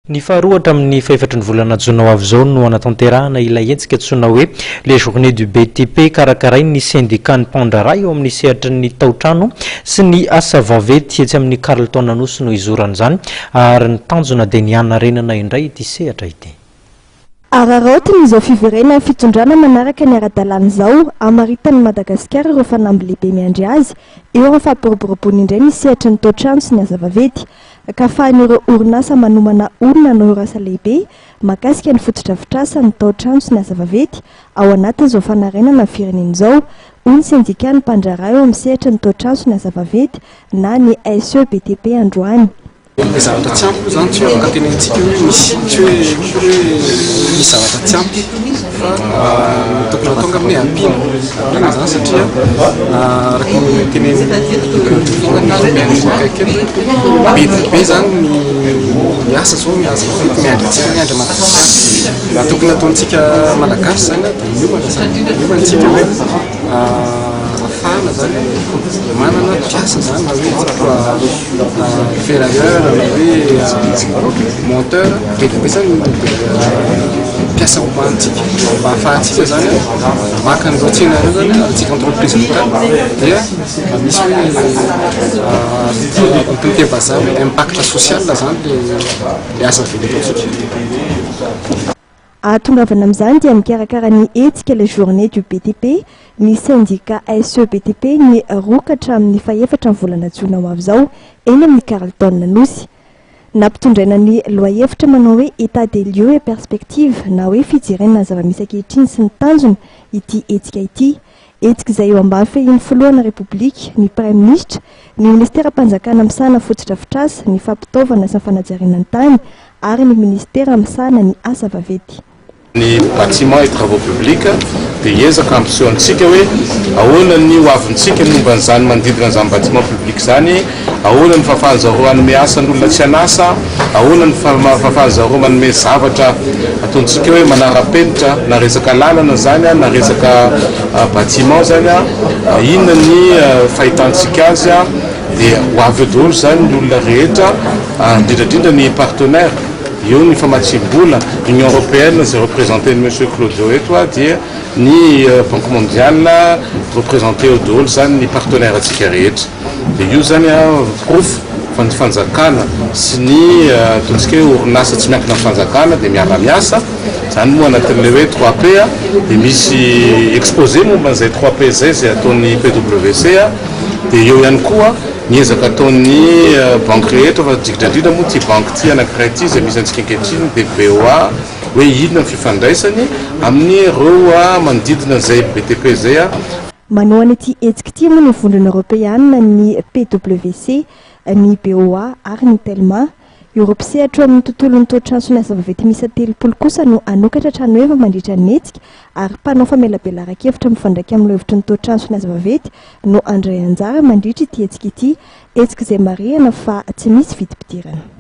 Ny faharoa hatramin'ny fahefatry ny volana jona ho avy izao no hanatanterahana ilay hetsika antsoina hoe Les Journées du BTP karakarain'ny sendikan'ny mpandraharaha eo amin'ny sehatry ny taotrano sy ny asa vaventy etsy amin'ny Carlton Anosy no hizoran'izany ary ny tanjona dia ny hanarenana indray ity sehatra ity. Araraotiny izao fiverenan'ny fitondrana manaraka ny ara-dalàna izao hamaritan'i Madagasikara ireo fanamby lehibe miandry azy eo amin'ny fampiroboroboana indray ny sehatry ny taotrano sy ny asa vaventy ka afahan'ireo orinasa manomana olona hanao ireo asa lehibe mahakasika ny fotodrafitrasa, ny taotrano sy ny asa vaventy ao anatin'izao fanarenana ny firenena izao, hoy ny sendikan'ny mpandraharaha eo amin'ny sehatry ny taotrano sy ny asa vaventy na ny SEBTP androany. Ilay zavatra tsy ampy moa izany tsy hoe afaka tenenintsika hoe misy, tsy hoe hoe misy zavatra tsy ampy fa ny tokony hatao angamba hoe ampiana, ampiana izany satria araka ny tenenin'ny miandry akaiky eto hoe be dia be izany ny asa izao miandry miandry antsika miandry an'i Madagasikara. Raha tokony hataontsika Malagasy izany dia miomana izany, miomana isika hoe ahafahana izany manana mpiasa izany na hoe Ferrailleur na hoe monteur, be dia be zany ny mpiasa omanintsika mba ahafahantsika zany maka an'ireo tsena ireo zany antsika entreprise locale dia misy hoe amin'ny teny vazaha hoe impact social zany le asa vita ataontsika. Ahatongavana amin'izany dia mikarakara ny hetsika Les Journées du BTP ny sendika SEBTP ny roa ka hatramin'ny fahefatra ny volana jona ho avy izao eny amin'ny Carlton Anosy. Nampitondraina ny lohahevitra manao hoe État des lieux et perspectives na hoe fijerena ny zava-misy ankehitriny sy ny tanjona ity hetsika ity. Hetsika izay eo ambany fehin'ny filohan'ny Repoblika, ny Praiminisitra, ny minisiteram-panjakana misahana fotodrafitrasa, ny fampitaovana sy ny fanajariana ny tany ary ny minisitera misahana ny asa vaventy. Ny Bâtiments et Travaux Publics dia hiezaka hampiseho antsika hoe ahoana ny ho avintsika momba an'izany manodidina an'izany bâtiment public izany, ahoana ny fahafahan'zareo hanome asa ny olona tsy an'asa, ahoana ny fahafahan'zareo manome zavatra ataontsika hoe manara-penitra na resaka lalana izany na resaka bâtiment izany, inona ny fahitantsika azy, dia ho avy eo daholo izany ny olona rehetra, indrindra indrindra ny partenaires, eo ny famatsiam-bola, Union Européenne izay représenter-n'i Monsieur Claudio eto dia ny Banque Mondiale représenter eo daholo izany ny partenaires antsika rehetra. Dia io izany porofo fa ny fanjakana sy ny ataontsika hoe orinasa tsy miankina amin'ny fanjakana dia miara-miasa. Izany moa anatin'ilay hoe trois P dia misy exposé momba an'izay trois P izay izay ataon'ny PWC. Dia eo ihany koa ny ezaka ataon'ny banky rehetra fa indrindra indrindra moa ity banky ity anankiray ity izay misy antsika ankehitriny dia BOA hoe inona ny fifandraisany amin'ireo manodidina an'izay BTP izay. Manohana ity hetsika ity moa ny Vondrona Eoropeanina, ny PWC, ny BOA ary ny Telma. Ireo mpisehatra eo amin'ny tontolon'ny toetrano sy ny asa vaventy miisa 30 kosa no hanokatra tranoheva mandritra ny hetsika ary mpanao famelabelaran-kevitra mifandraika amin'ny lohahevitry ny toetrano sy ny asa vaventy no handray anjara mandritra ity hetsika ity, hetsika izay marihana fa tsy misy vidim-pidirana.